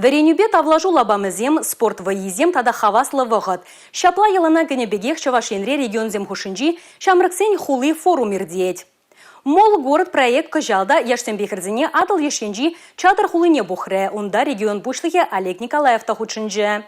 Вӗренӳпе тавлашу лапамӗсем, спорт вӑййисем тата хаваслӑ вӑхӑт. Ҫапла йӑлана кӗнӗ пекех Чӑваш Енре регионсем хушшинчи Ҫамрӑксен хули форум иртет. Молгород проект кӑҫал та яшсемпе хӗрсене Атӑл леш енчи Чатӑр хулине пухрӗ. Унта регион пуҫлӑхӗ Олег Николаев та хутшӑнчӗ.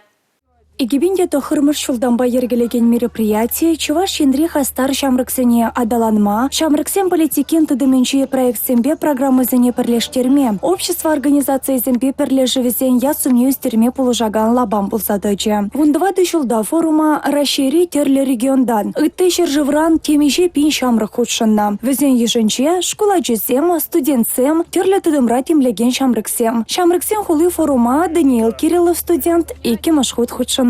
2009-мӗш ҫултанпа йӗркелекен мероприяти Чӑваш Енри хастар ҫамрӑксене аталанма, ҫамрӑксен политикин тытӑмӗнчи проектсемпе программӑсене пӗрлештерме, общество организацийӗсемпе пӗрлешӗвӗсен ят-сумне ӳстерме пулӑшакан лапам пулса тӑчӗ. 14 ҫулта форума Раҫҫейри тӗрлӗ регионтан, ытти ҫӗршывран темиҫе пин ҫамрӑк хутшӑннӑ. Вӗсен йышӗнче шкул ачисем, студентсем, тӗрлӗ тытӑмра тимлекен ҫамрӑксем. Ҫамрӑксен хули форума Даниил Кириллов студент иккӗмӗш хут хутшӑнать.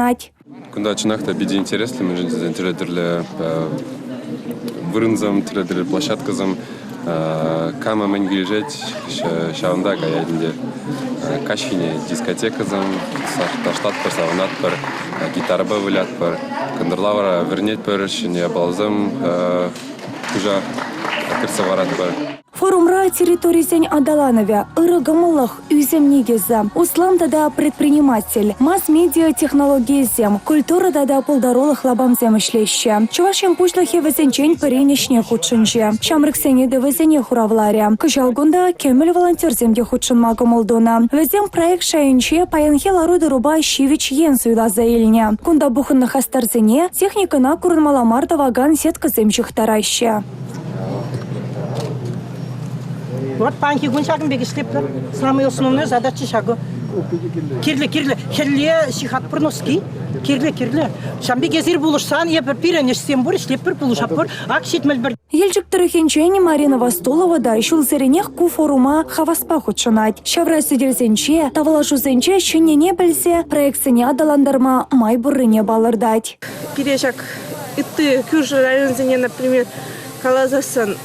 Кунта чӑнах та питӗ интереслӗ, мӗншӗн тесен тӗрлӗ-тӗрлӗ вырӑнсем, тӗрлӗ-тӗрлӗ площадкӑсем. Кама мӗн килӗшет, ҫавӑнта каять ӗнтӗ. Каҫхине дискотекӑсем, ташлатпӑр, савӑнатпӑр, гитарӑпа вылятпӑр. Кӑнтӑрла вара вӗренетпӗр, ҫӗнӗ япаласем пуҫа кӗртсе паратпӑр. Форумра территорисен аталанӑвӗ, ырӑ кӑмӑллӑх, ӳсӗм никӗсӗ, услам тата предприниматель, масс-медиа технологийӗсем, культура тата пултарулӑх лапамсем ӗҫлеҫҫӗ. Чӑваш Ен Пуҫлӑхӗ вӗсенчен пӗрин ӗҫне хутшӑнчӗ. Ҫамрӑксен ыйтӑвӗсене хуравларӗ. Кӑҫал кунта кӗмӗл волонтерсем те хутшӑнма кӑмӑл тунӑ. Вӗсем проект шайӗнче паянхи лару-тӑрупа ҫивӗч ен суйласа илнӗ. Кунта пухӑннӑ хастарсене техникӑна курӑнмалла мар тӑвакан сеткӑсем ҫыхтараҫҫӗ. Вот паянхи кун ҫакӑн пек ӗҫлетпӗр. Самый основной задача ҫакӑ. Кирлӗ, кирлӗ. Хӗлле ҫыхатпӑр носки. Кирлӗ, кирлӗ. Ҫавӑн пек эсир пулӑшсан эпир пирӗн ӗҫсем пур, ӗҫлетпӗр, пулӑшатпӑр. Ак 71. Елчӗк тӑрӑхӗнчен Марина Вастулова та ҫулсеренех ку форума хаваспа хутшӑнать. Ҫавра сӗтелсенче, тавлашусенче ҫӗннине пӗлсе проектсене аталантарма май пуррине палӑртать. Пире ҫак ытти кӳршӗ районсене, например, каласассӑн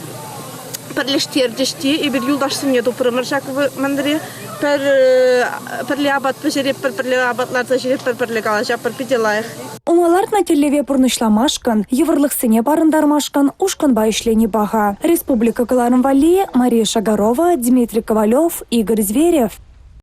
пӗрлештерчӗҫ те эпир юлташсене тупрӑмӑр ҫак мӗнре. Пӗр пӗрле апат пӗҫеретпӗр, пӗрле апат ларса ҫиретпӗр, пӗрле калаҫатпӑр, питӗ лайӑх. Ума лартнӑ тӗллеве пурнӑҫламашкӑн, йывӑрлӑхсене парӑнтармашкӑн ушкӑнпа ӗҫлени паха. Республика кӑларӑм валли Мария Шагарова, Дмитрий Ковалев, Игорь Зверев.